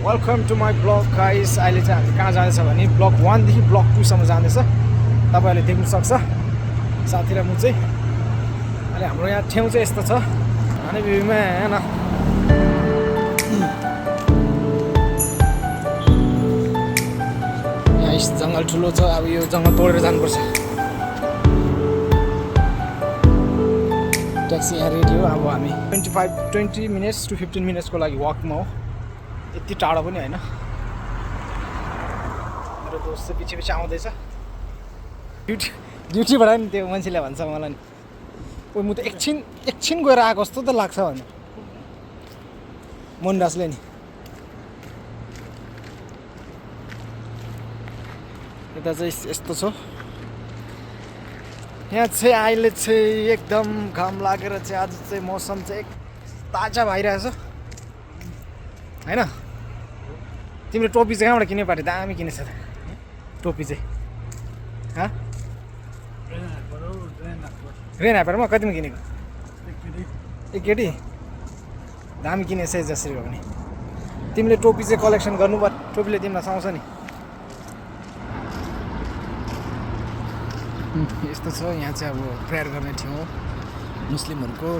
Welcome to my blog guys. अहिले चाहिँ हामी कहाँ जाँदैछ भने ब्लग 1 देखि ब्लग 2 सम्म जाँदैछ। तपाईँहरूले देख्नु सक्छ साथी र म चाहिँ। अहिले हाम्रो यहाँ ठाउँ चाहिँ यस्तो छ अनि भ्यूमा हेर्न यहाँ जङ्गल ठुलो छ। अब यो जङ्गल तोडेर जानुपर्छ। ट्याक्सी यहाँ रेडी हो। अब हामी 20 मिनट्स टु 15 मिनट्सको लागि वकमा हो। यति टाढो पनि होइन। मेरो दोस्त चाहिँ पछि पछि आउँदैछ। ड्युटीबाट नि त्यो मान्छेले भन्छ मलाई नि, ओ म त एकछिन गएर आएको जस्तो त लाग्छ भने मनराजले नि। यता चाहिँ यस्तो छ। यहाँ चाहिँ अहिले चाहिँ एकदम घाम लागेर चाहिँ आज चाहिँ मौसम चाहिँ ताजा भइरहेछ होइन। तिम्रो टोपी चाहिँ कहाँबाट किन्यो पाटे? दामी किनेछ त टोपी चाहिँ। रेन ह्यापरमा कतिमा किनेको? एक केटी दामी किनेछ जसरी हो भने। तिमीले टोपी चाहिँ कलेक्सन गर्नु पर्यो। टोपीले तिमीलाई सुहाउँछ नि। यस्तो छ। यहाँ चाहिँ अब प्रेयर गर्ने ठाउँ हो मुस्लिमहरूको।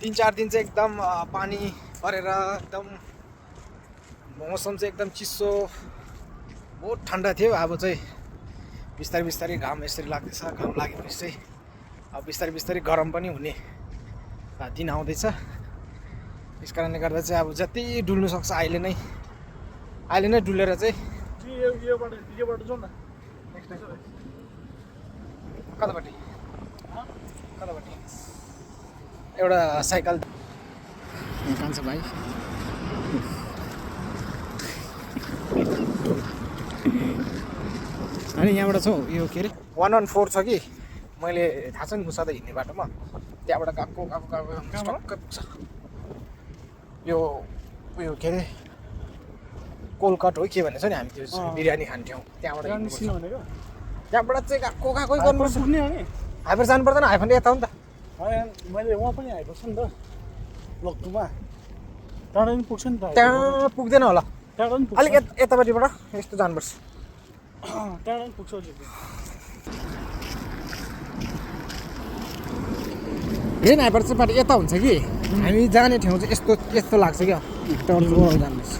तीन चार दिन चाहिँ एकदम पानी परेर एकदम मौसम चाहिँ एकदम चिसो बहुत ठन्डा थियो। अब चाहिँ बिस्तारै बिस्तारै घाम यसरी लाग्दैछ। घाम लागेपछि चाहिँ अब बिस्तारै बिस्तारै गरम पनि हुने दिन आउँदैछ। यस कारणले गर्दा चाहिँ अब जति डुल्नु सक्छ अहिले नै डुलेर चाहिँ कतापट्टि एउटा साइकल कान्छ भाइ। अनि यहाँबाट छ यो के अरे 114 छ कि मैले थाहा छ नि म सधैँ हिँड्ने बाटोमा। त्यहाँबाट गएको पुग्छ यो उयो के अरे कोलकट हो के भनेछ नि। हामी त्यो बिरयानी खाने ठाउँ त्यहाँबाट चाहिँ गएकै गर्नुपर्छ। हाइफर जानु पर्दैन? हाइफर यता हो नि त। मैले वहाँ पनि आइपुग्छ नि त लक्टुमा। टाढा पनि पुग्छ नि त। त्यहाँ पुग्दैन होला। टाढा पनि पुग्छ। अलिक यतापट्टिबाट यस्तो जानुपर्छ। टाढा पनि पुग्छ। रेन हाइपर चाहिँ बाटो यता हुन्छ कि हामी जाने ठाउँ चाहिँ यस्तो लाग्छ क्या। जानुपर्छ।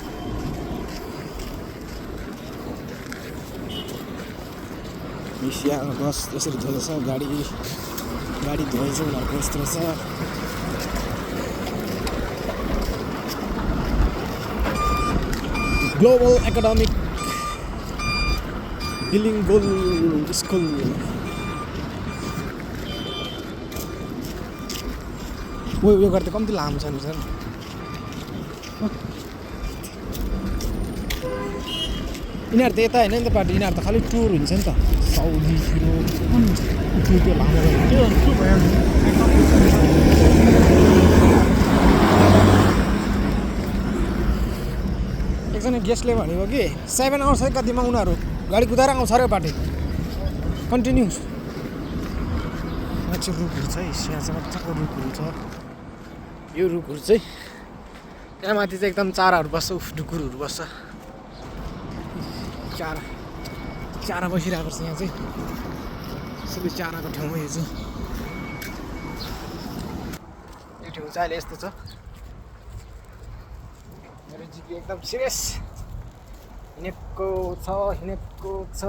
एसिया बस यसरी धोइछ। गाडी धोइछ उनीहरूको यस्तो रहेछ। Global academic bilingual school. उयो गर्दा कम्ती लामो छ नि सर। यिनीहरू त यता होइन नि त पार्टी। यिनीहरू त खालि टुर हुन्छ नि त साउदीतिर। त्यो लामो एकजना गेस्टले भनेको कि 7 आवर्स है कतिमा उनीहरू गाडी कुदाएर आउँछ अरे पार्टी कन्टिन्युस। यहाँ चाहिँ रुखहरू छ। यहाँ चाहिँ मजाको रुखहरू छ। यो रुखहरू चाहिँ यहाँ माथि चाहिँ एकदम चाराहरू बस्छ। ढुकुरहरू बस्छ। चारा बसिरहेको छ यहाँ चाहिँ। सबै चाराको ठाउँ हो यो चाहिँ। यो ठाउँ चाहिँ अहिले यस्तो छ। मेरो जिपी एकदम सिरियस हिँडेको छ।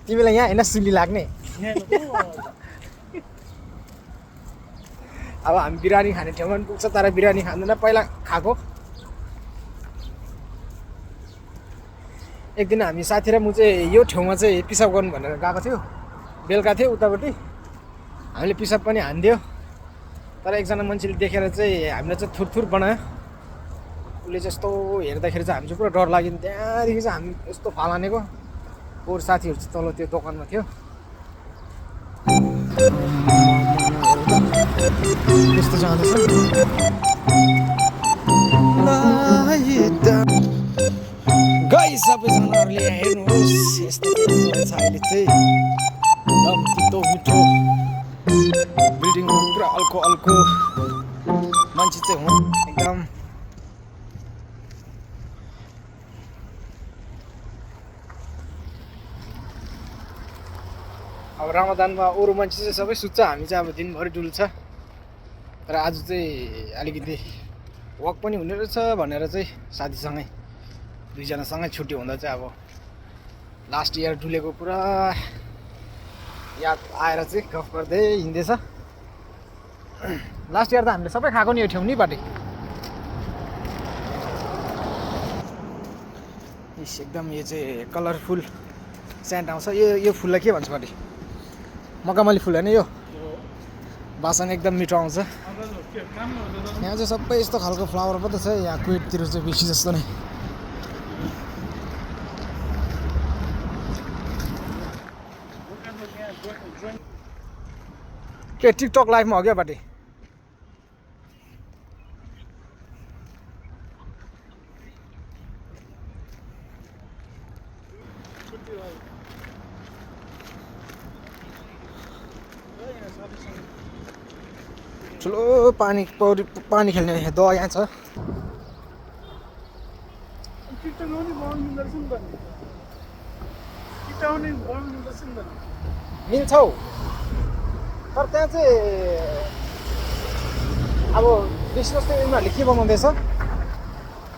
तिमीलाई यहाँ होइन सुली लाग्ने। अब हामी बिरयानी खाने ठाउँमा पनि पुग्छ तर बिरयानी खाँदैन। पहिला खाएको एक दिन हामी साथी र म चाहिँ यो ठाउँमा चाहिँ पिसाब गर्नु भनेर गएको थियो। बेलुका थियो उतापट्टि। हामीले पिसाब पनि हानिदियो तर एकजना मान्छेले देखेर चाहिँ हामीलाई चाहिँ थुरथुर बनायो। उसले चाहिँ यस्तो हेर्दाखेरि चाहिँ हामी चाहिँ पुरा डर लाग्यो नि त्यहाँदेखि चाहिँ हामी यस्तो फाल हानेको अरू साथीहरू चाहिँ तल त्यो दोकानमा थियो त्यस्तो जाँदैछ गाई सबैजनाहरूले हेर्नुहोस् यस्तो रहेछ अहिले चाहिँ एकदम तितो मिठो बिल्डिङको पुरा अल्को अल्को मान्छे चाहिँ हुँ एकदम अब रमजानमा अरू मान्छे चाहिँ सबै सुत्छ हामी चाहिँ अब दिनभरि डुल्छ तर आज चाहिँ अलिकति वक पनि हुने रहेछ भनेर चाहिँ साथीसँगै दुईजनासँगै छुट्टी हुँदा चाहिँ अब लास्ट इयर डुलेको पुरा याद आएर चाहिँ गफ गर्दै हिँड्दैछ लास्ट इयर त हामीले सबै खाएको नि यो ठाउँ नि बाटो एकदम यो चाहिँ कलरफुल सेन्ट आउँछ यो फुललाई के भन्छ बाटो मखमली फुल होइन यो वासना एकदम मिठो आउँछ यहाँ चाहिँ सबै यस्तो खालको फ्लावर मात्रै छ यहाँ कुवेततिर चाहिँ बेसी जस्तो नै के टिकटक लाइभमा हो क्या बाटे ठुलो पानी खेल्ने दह यहाँ छ मिल्छ हौ तर त्यहाँ चाहिँ अब बेसी जस्तो उनीहरूले के बनाउँदैछ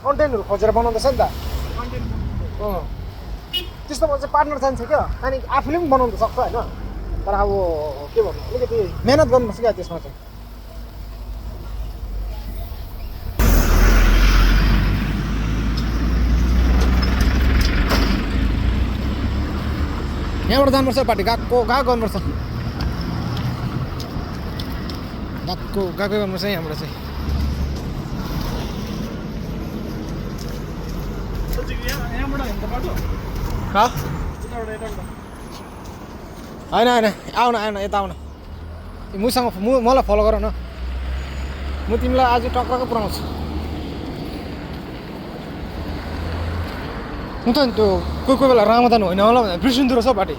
कन्टेन्टहरू खोजेर बनाउँदैछ नि त त्यस्तोमा चाहिँ पार्टनर चाहिन्छ क्या त्यहाँदेखि आफूले पनि बनाउनु सक्छ होइन तर अब के भन्नु अलिकति मेहनत गर्नुपर्छ क्या त्यसमा चाहिँ यहाँबाट जानुपर्छ पार्टी गएको गर्नुपर्छ गएको गर्नुपर्छ यहाँबाट चाहिँ होइन आउन यता आउन मसँग मलाई फलो गर न म तिमीलाई आज टक्राको पुऱ्याउँछु म त नि त्यो कोही बेला रामदान होइन होला भनेर बिर्सिँदो रहेछ बाटो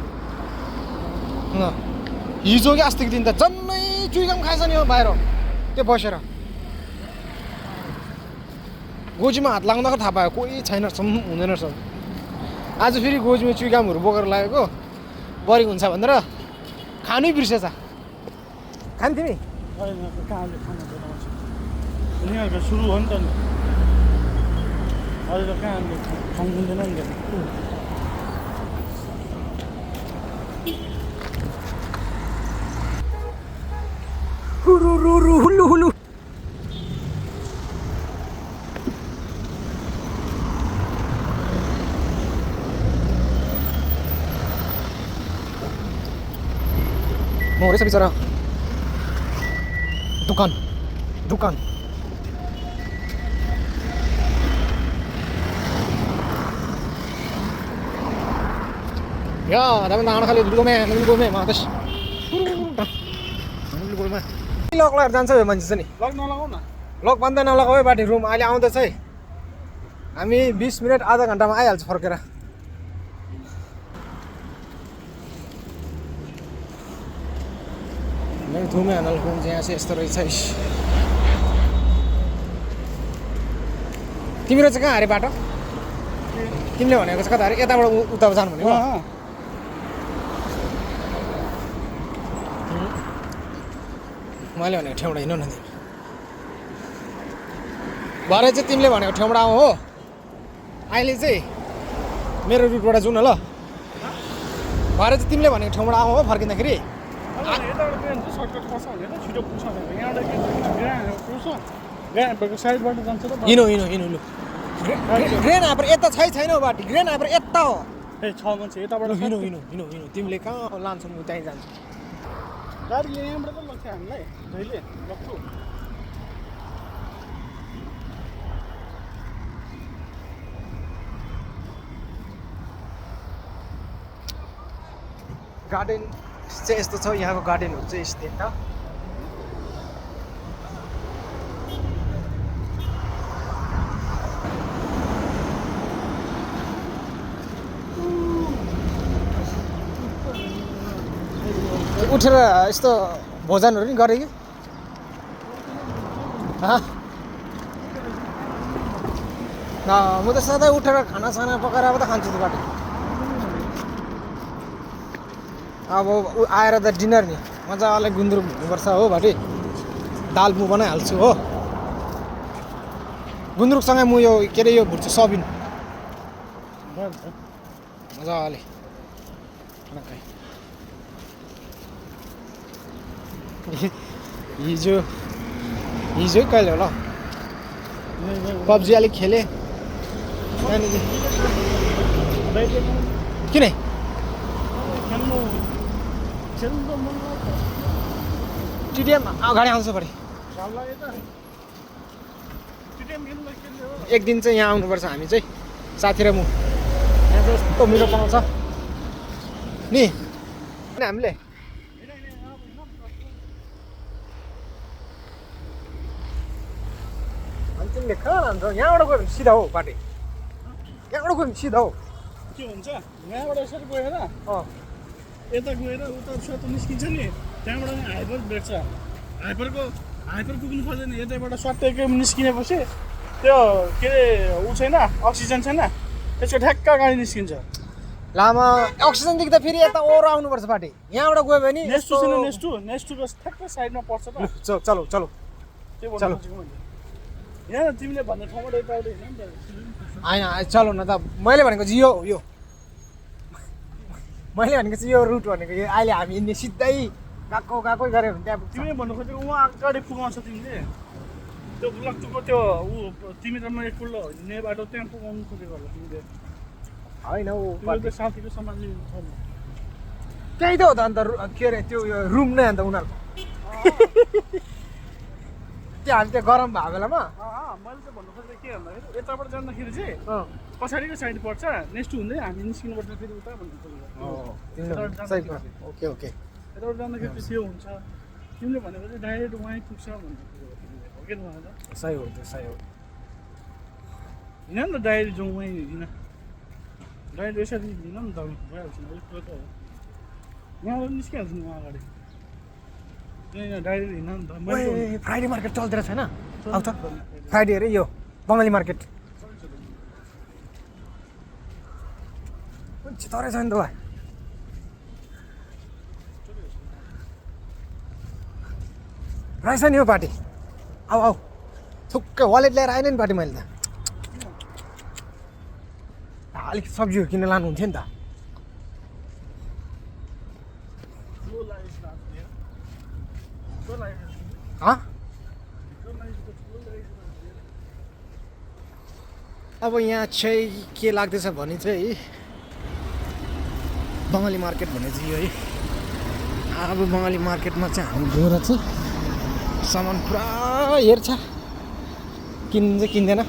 हिजो कि अस्तिको दिन त जम्मै चुइगाम खाएछ नि हो बाहिर त्यो बसेर गोजीमा हात लाग्दाखेरि थाहा पायो कोही छैन हुँदैन रहेछ आज फेरि गोजीमा चुइगामहरू बोकेर लागेको बोरिङ हुन्छ भनेर खानै बिर्सेछ खान तिमी सुरु हो नि त अहिले त कहाँ खाँदैन नि त हुलु हुलु mau रहेछ बिचरा दुकान ya tapi tangan kali dulu gome matas lock लगाएर जान्छ है मान्छे चाहिँ नि लक नलगाऊ न लक भन्दै नलगाऊ है बाटी रुम अहिले आउँदैछ है हामी 20 मिनेट आधा घन्टामा आइहाल्छ फर्केर मैं घुमे हानल रुम चाहिँ यहाँ चाहिँ यस्तो रहेछ तिम्रो चाहिँ कहाँ अरे बाटो तिमीले भनेको चाहिँ कता अरे यताबाट उता जानु भनेको मैले भनेको ठाउँबाट हिँड्नु न भरे चाहिँ तिमीले भनेको ठाउँबाट आऊ हो अहिले चाहिँ मेरो रुटबाट जाउँ न ल भरे चाहिँ तिमीले भनेको ठाउँबाट आऊ हो फर्किँदाखेरि हिँड्नु लु ग्रेन हापर यता छैन हो बाटी ग्रेन हापर यता हो हिँड्नु तिमीले कहाँ लान्छौ म त्यहीँ जान्छु गाडीले यहाँबाट त लग्छ हामीलाई जहिले लग्छु गार्डन चाहिँ यस्तो छ, यहाँको गार्डनहरू चाहिँ यस्तै छ। उठेर यस्तो भोजनहरू नि गरे कि म त सधैँ उठेर खानासाना पकाएर अब त खान्छु त्यो बाटो। अब आएर त डिनर नि मजाले गुन्द्रुक हुनुपर्छ हो भाटी, दाल म बनाइहाल्छु हो। गुन्द्रुकसँगै म यो के अरे यो भुट्छु सबिन मजाले। हिजो कहिले होला पब्जी अलिक खेलेँ त्यहाँदेखि। किन टिडिएम अगाडि आउँछ पऱ्यो। एक दिन चाहिँ यहाँ आउनुपर्छ हामी चाहिँ, साथी र म। यहाँ चाहिँ यस्तो मिठो पाउँछ नि हामीले। तिमीले कहाँ लान्छ? यहाँबाट गयो भने सिधा हो बाटो, यहाँबाट गयो भने सिधा हो। के हुन्छ यहाँबाट यसरी गएर यता गएर उता सेतो निस्किन्छ नि, त्यहाँबाट नि हाइपर भेट्छ। हाइपर पुग्नु खोज्दैन, यताबाट सट्टै निस्किनेपछि त्यो के अरे ऊ छैन, अक्सिजन छैन, त्यसको ठ्याक्क गाडी निस्किन्छ। लामा अक्सिजन देख्दा फेरि यता ओह्रो आउनुपर्छ बाटो, यहाँबाट गयो भने नेक्स्ट छैन, नेक्स्टको ठ्याक्कै साइडमा पर्छ त। चलो चलो त्यो भन्नु यहाँ तिमीले भन्ने ठाउँबाट यताबाट हिँड्नु नि त। होइन चलो न त, मैले भनेको चाहिँ यो मैले भनेको चाहिँ यो रुट भनेको यो अहिले हामी हिँड्ने सिधै गएको गऱ्यो भने त्यहाँ तिमीले भन्नु खोजेको उहाँ अगाडि पुगाउँछ तिमीले त्यो लक्टुको त्यो ऊ तिमी र म एकपल्ट हिँड्ने बाटो त्यहाँ पुगाउनु खोजेको होला तिमीले। होइन ऊ साथीको सामान लिनु छ नि त्यही त हो त अन्त के अरे त्यो रुम नै अन्त उनीहरूको त्यो हामी त्यहाँ गरम भएको बेलामा। मैले चाहिँ भन्नु खोजेको के भन्दाखेरि यताबाट जाँदाखेरि चाहिँ पछाडिको साइड पर्छ, नेक्स्ट हुँदै हामी निस्किनुपर्छ फेरि उता भन्नु खोजेको। ओके ओके यताबाट जाँदाखेरि चाहिँ त्यो हुन्छ, तिमीले भनेको चाहिँ डाइरेक्ट वहीँ पुग्छ भन्नु खोजेको तिमीले, हो कि नभन त? सही हो त्यो सही हो। हिँड नि त डाइरेक्ट जाउँ, वहीँ हिँड डाइरेक्ट यसरी हिँड नि त भइहाल्छ नि, अलिक त हो यहाँबाट निस्किहाल्छ नि उहाँ अगाडि डाइरेक्ट हिँड नि त। फ्राइडे मार्केट चल्दै रहेछ होइन? आउँछ फ्राइडे अरे यो बङ्गाली मार्केट तरै छ नि त। रहेछ नि हो पार्टी, आऊ थुक्कै वालेट ल्याएर आएन नि पार्टी। मैले त अलिक सब्जीहरू किनेर लानुहुन्थ्यो नि त। अब यहाँ चाहिँ के लाग्दैछ भने चाहिँ बङ्गाली मार्केट भन्ने चाहिँ यो है। अब बङ्गाली मार्केटमा चाहिँ हामी गएर चाहिँ सामान पुरा हेर्छ, किन्छ किन्दैन।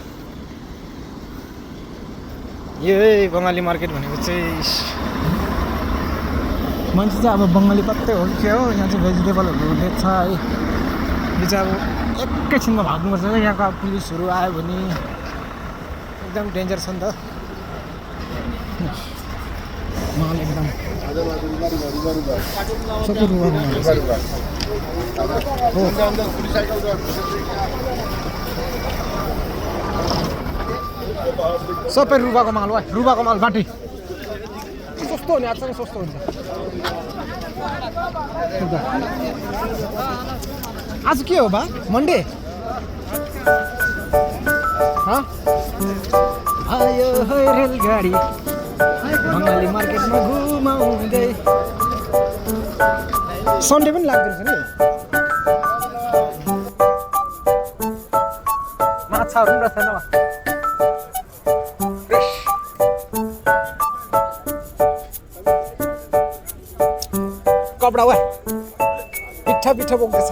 यही बङ्गाली मार्केट भनेको चाहिँ मान्छे चाहिँ अब बङ्गाली मात्रै हो कि हो। यहाँ चाहिँ भेजिटेबलहरू बेच्छ है। यो चाहिँ अब एकैछिनमा भाग्नुपर्छ। यहाँको अब पुलिसहरू आयो भने एकदम डेन्जर छ नि त। माल एकदम सबै रुबाको माल हो, रुबाको माल बाटी सस्तो हो नि, अचानक सस्तो हुन्छ। आज के हो बा? मन्डे आयो रेलगाडी बङ्गाली मार्केटमा घुमाउँदै। सन्डे पनि लाग्दो रहेछ नि, माछाहरू पनि रहेछ न। कपडा वा पिठा पिठा बोक्दैछ।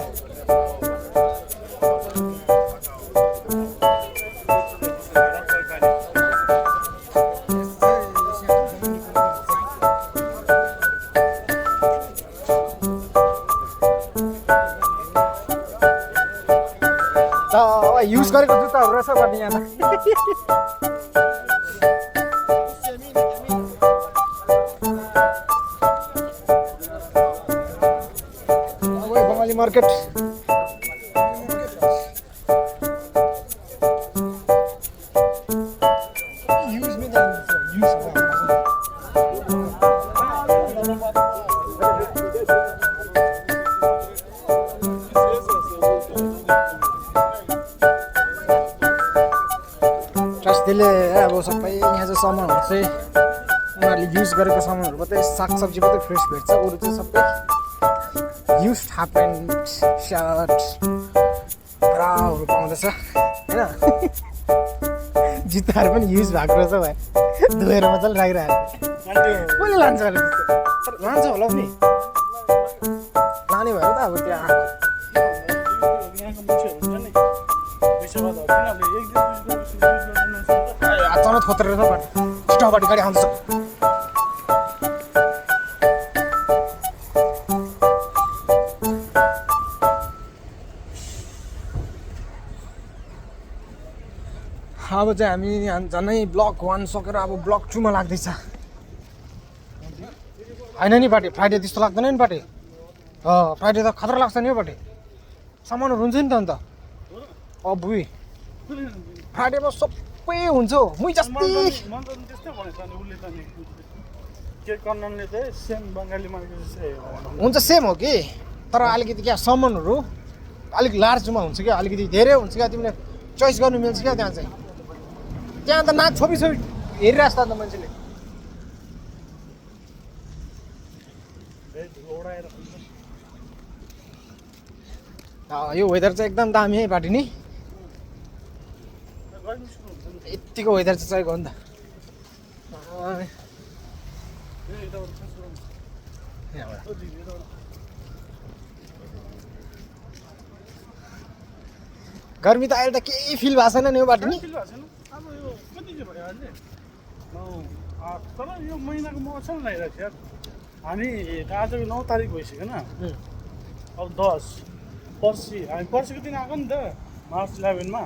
युज गरेको जुत्ताहरू रहेछ भने यहाँ बङ्गाली मार्केट त्यसले अब सबै यहाँ चाहिँ सामानहरू चाहिँ उनीहरूले युज गरेको सामानहरू मात्रै सागसब्जी मात्रै फ्रेस भेट्छ अरू चाहिँ सबै युज हाफ प्यान्ट सर्ट ब्राहरू पाउँदैछ होइन जुत्ताहरू पनि युज भएको रहेछ भाइ धोएर मजाले राखिरहेको कसले लान्छ होला त्यस्तो लान्छ होला नि लाने भएर त अब त्यहाँ अचानक खोतेर रहेछ बाटो छिटो अगाडि गाडी आउँदैछ अब चाहिँ हामी झनै ब्लक 1 सकेर अब ब्लक 2 मा लाग्दैछ होइन नि बाटे फ्राइडे त्यस्तो लाग्दैन नि बाटे फ्राइडे त खतरा लाग्छ नि हो बाटे सामानहरू हुन्छ नि त अन्त अबुई फ्राइडेमा सबै हुन्छ हौ मुई जस्तै हुन्छ सेम हो कि तर अलिकति क्या सामानहरू अलिक लार्जमा हुन्छ क्या अलिकति धेरै हुन्छ क्या तिमीले चोइस गर्नु मिल्छ क्या त्यहाँ चाहिँ त्यहाँ त नाक छोपी हेरिरहेछ त मान्छेले यो वेदर चाहिँ एकदम दामी है बाटी नि यतिको वेदर चाहिँ चाहिएको हो नि त गर्मी त अहिले त केही फिल भएको छैन नि यो बाटो नि तर यो महिनाको मौसम लागिरहेको छ हामी आजको 9 तारिक भइसक्यो न अब 10 पर्सि हामी पर्सिको दिन आएको नि त मार्च 11 मा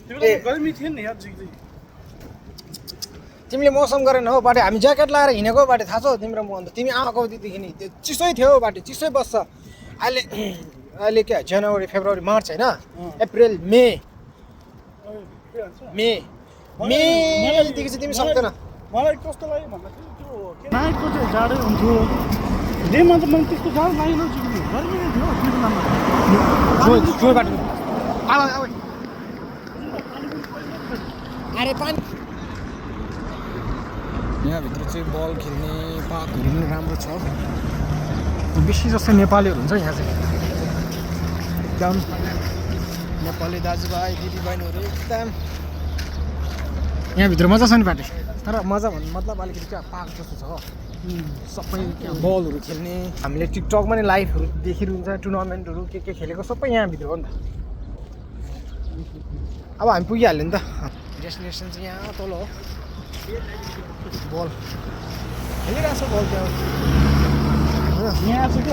त्यो गर्मी थियो नि यार जिग्दै तिमीले मौसम गरेन हो बाटे हामी ज्याकेट लगाएर हिँडेको बाटे थाहा छ तिम्रो म अन्त तिमी आएको त्यतिखेर नि त्यो चिसै थियो बाटे चिसै बस्छ अहिले क्या जनवरी फेब्रुअरी मार्च होइन अप्रिल मेदेखि चाहिँ तिमी सक्दैन मलाई कस्तो लाग्यो भन्दाखेरि त्यो नाइटको चाहिँ जाडै हुन्थ्यो डेमा त मलाई त्यस्तो जाडो लागेन जिग्दै गर्मी नै थियो त्यो बेलामा बाटो अरे पानी यहाँभित्र चाहिँ बल खेल्ने पार्कहरू पनि राम्रो छ बेसी जस्तो नेपालीहरू हुन्छ यहाँ चाहिँ एकदम नेपाली दाजुभाइ दिदीबहिनीहरू एकदम यहाँभित्र मजा छ नि बाटो तर मजा भन्नु मतलब अलिकति क्या पार्क जस्तो छ सबै क्या बलहरू खेल्ने हामीले टिकटकमा नि लाइभहरू देखिरहन्छ टुर्नामेन्टहरू के खेलेको सबै यहाँभित्र हो नि त अब हामी पुगिहाल्यो नि त डेस्टिनेसन चाहिँ यहाँ तल हो बल खेलिरहेको छ बल त्यहाँ यहाँ चाहिँ के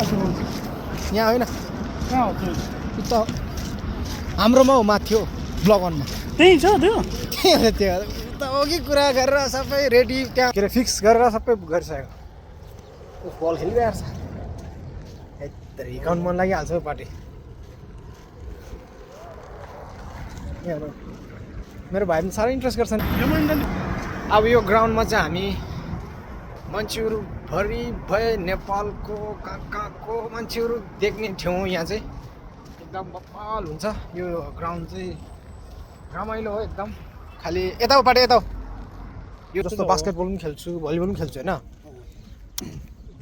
यहाँ होइन कहाँ हो त हाम्रोमा हो माथि हो ब्लक 1 मा त्यही छ त्यो त्यो त अघि कुरा गरेर सबै रेडी त्यहाँ के अरे फिक्स गरेर सबै गरिसक्यो बल खेलिरहेको छ यत्रो हिर्काउनु मन लागिहाल्छ पार्टी मेरो भाइ पनि साह्रै इन्ट्रेस्ट गर्छन् अब यो ग्राउन्डमा चाहिँ हामी मान्छेहरू भरिभरि नेपालको कहाँको मान्छेहरू देख्ने ठाउँ यहाँ चाहिँ एकदम बवाल हुन्छ यो ग्राउन्ड चाहिँ रमाइलो हो एकदम खालि यताबाट यता यो जस्तो बास्केटबल पनि खेल्छु भलिबल पनि खेल्छु होइन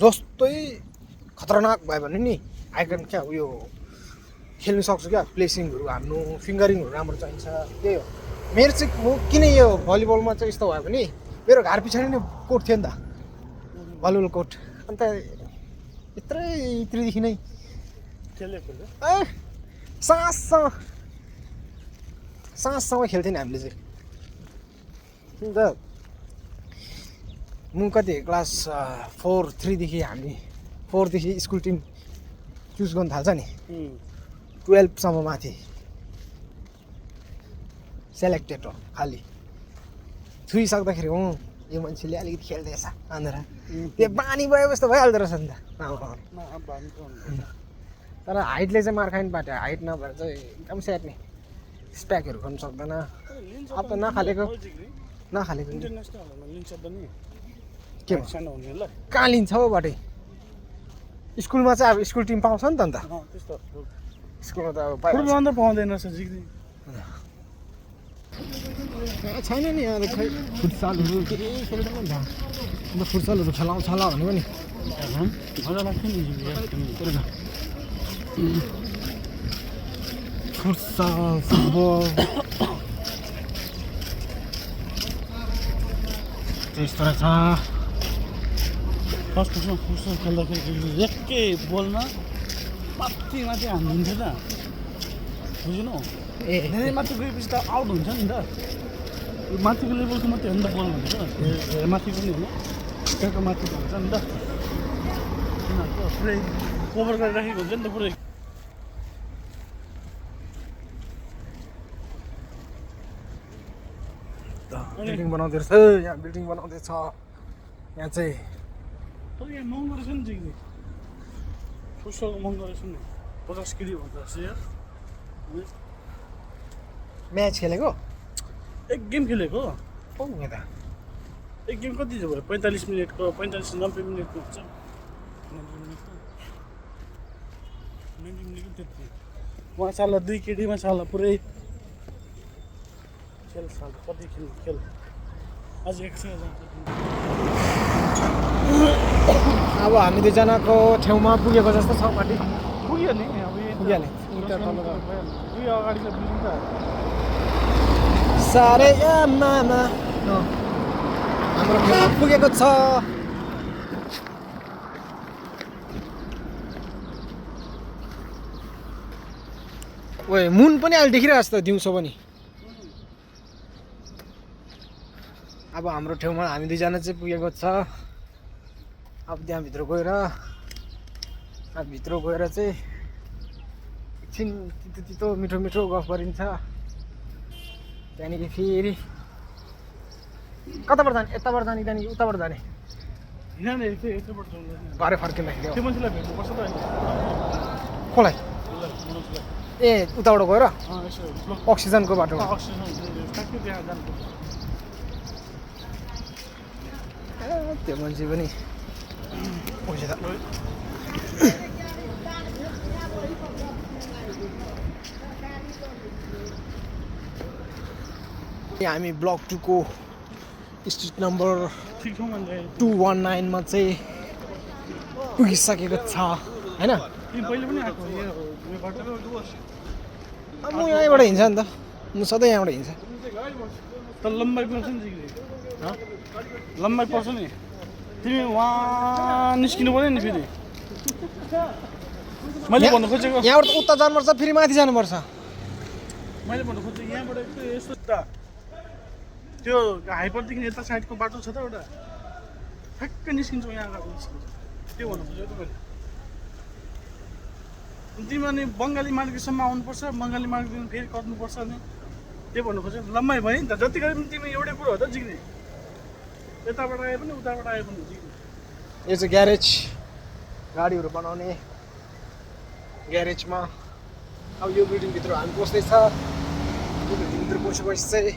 जस्तै खतरनाक भयो भने नि आई क्यान क्या उयो खेल्नु सक्छु क्या प्लेसिङहरू हान्नु फिङ्गरिङहरू राम्रो चाहिन्छ त्यही हो मेरो चाहिँ म किन यो भलिबलमा चाहिँ यस्तो भयो भने मेरो घर पछाडि नै कोर्ट थियो नि त भलिबल कोर्ट अन्त यत्रैदेखि नै खेलेको साँझसम्म खेल्थ्यौँ नि हामीले चाहिँ अन्त म कति क्लास 4-3देखि हामी 4देखि स्कुल टिम चुज गर्नु थाल्छ नि 12सम्म माथि सेलेक्टेड हो खालि छुइसक्दाखेरि यो मान्छेले अलिकति खेल्दैछ भनेर त्यो बानी भयो जस्तो भइहाल्दो रहेछ नि त तर हाइटले चाहिँ मार खाइन पाट्यो हाइट नभएर चाहिँ एकदम स्याट नि स्प्याकहरू गर्नु सक्दैन अब त नखालेको के कहाँ लिन्छ हौ बाटै स्कुलमा चाहिँ अब स्कुल टिम पाउँछ नि त अन्त स्कुलमा त अब पाउँदैन छैन नि यहाँ खै फुटसलहरू केही खेल्दैन नि त अन्त फुटसलहरू खेलाउँछ होला भनेको नि मजा लाग्छ नि फुटसल फुटबल त्यस्तो रहेछ फर्स्टमा फुटसल खेल्दाखेरि एकै बलमा माथि हान्दिन्थ्यो त बुझ्नु धेरै माथि गएपछि त आउट हुन्छ नि त माथिको लेभलको मात्रै हो नि त बल भनेको माथि पनि होइन त्यहाँको माथि हुन्छ नि त तिनीहरूको पुरै कभर गरेर राखेको हुन्छ नि त पुरै बिल्डिङ बनाउँदैछ यहाँ बिल्डिङ बनाउँदैछ यहाँ चाहिँ तर यहाँ महँगो रहेछ नि जिग्दी फुटसलको महँगो रहेछ नि 50 केजी भन्छ सेयर म्याच खेलेको एक गेम खेलेको हो यता एक गेम कति छ भयो 45 मिनटको 45 90 मिनटको हुन्छ 90 मिनटको त्यति उहाँ साला 2 केटीमा साला पुरै खेल साल कति खेल अझ 100 अब हामी दुईजनाको ठाउँमा पुगेको जस्तो छ पार्टी पुग्यो नि अब पुगिहाल्यो उयो अगाडिको बिल्डिङ त सारे मामा हाम्रो ठाउँमा पुगेको छ ओए मुन पनि अहिले देखिरहेको छ त दिउँसो पनि अब हाम्रो ठाउँमा हामी दुईजना चाहिँ पुगेको छ अब त्यहाँभित्र गएर भित्र गएर चाहिँ एकछिन तितो मिठो मिठो गफ गरिन्छ त्यहाँदेखि फेरि कताबाट जाने यताबाट जाने त्यहाँदेखि उताबाट जाने घरै फर्किँदाखेरि त्यो मान्छेलाई भेट्नुपर्छ त कसलाई ए उताबाट गएर अक्सिजनको बाटोमा त्यो मान्छे पनि हामी ब्लक 2 को स्ट्रिट नम्बर 219 मा चाहिँ पुगिसकेको छ हैन म यहीँबाट हिँड्छ नि त म सधैँ यहाँबाट हिँड्छ त लम्बाइ पर्छ नि लम्बाइ पर्छ नि तिमी वहाँ निस्किनु पर्यो नि फेरि मैले भन्नु खोजेको यहाँबाट उता जानुपर्छ फेरि माथि जानुपर्छ मैले भन्नु खोजेको यहाँबाट यस्तो त त्यो हाइपरदेखि यता साइडको बाटो छ त एउटा ठ्याक्कै निस्किन्छौँ यहाँ अगाडि निस्किन्छ त्यो भन्नु खोजेको मैले तिमी अनि बङ्गाली मार्केटसम्म आउनुपर्छ बङ्गाली मार्केटदेखि फेरि कट्नुपर्छ अनि त्यो भन्नु खोजेको लम्बाइ भयो नि त जति गरे पनि तिमी एउटै कुरो हो त जिग्ने यताबाट आए पनि उताबाट आए पनि जिग्ने यो चाहिँ ग्यारेज गाडीहरू बनाउने ग्यारेजमा अब यो बिल्डिङभित्र हामी पस्दैछ यो बिल्डिङभित्र पसेपछि चाहिँ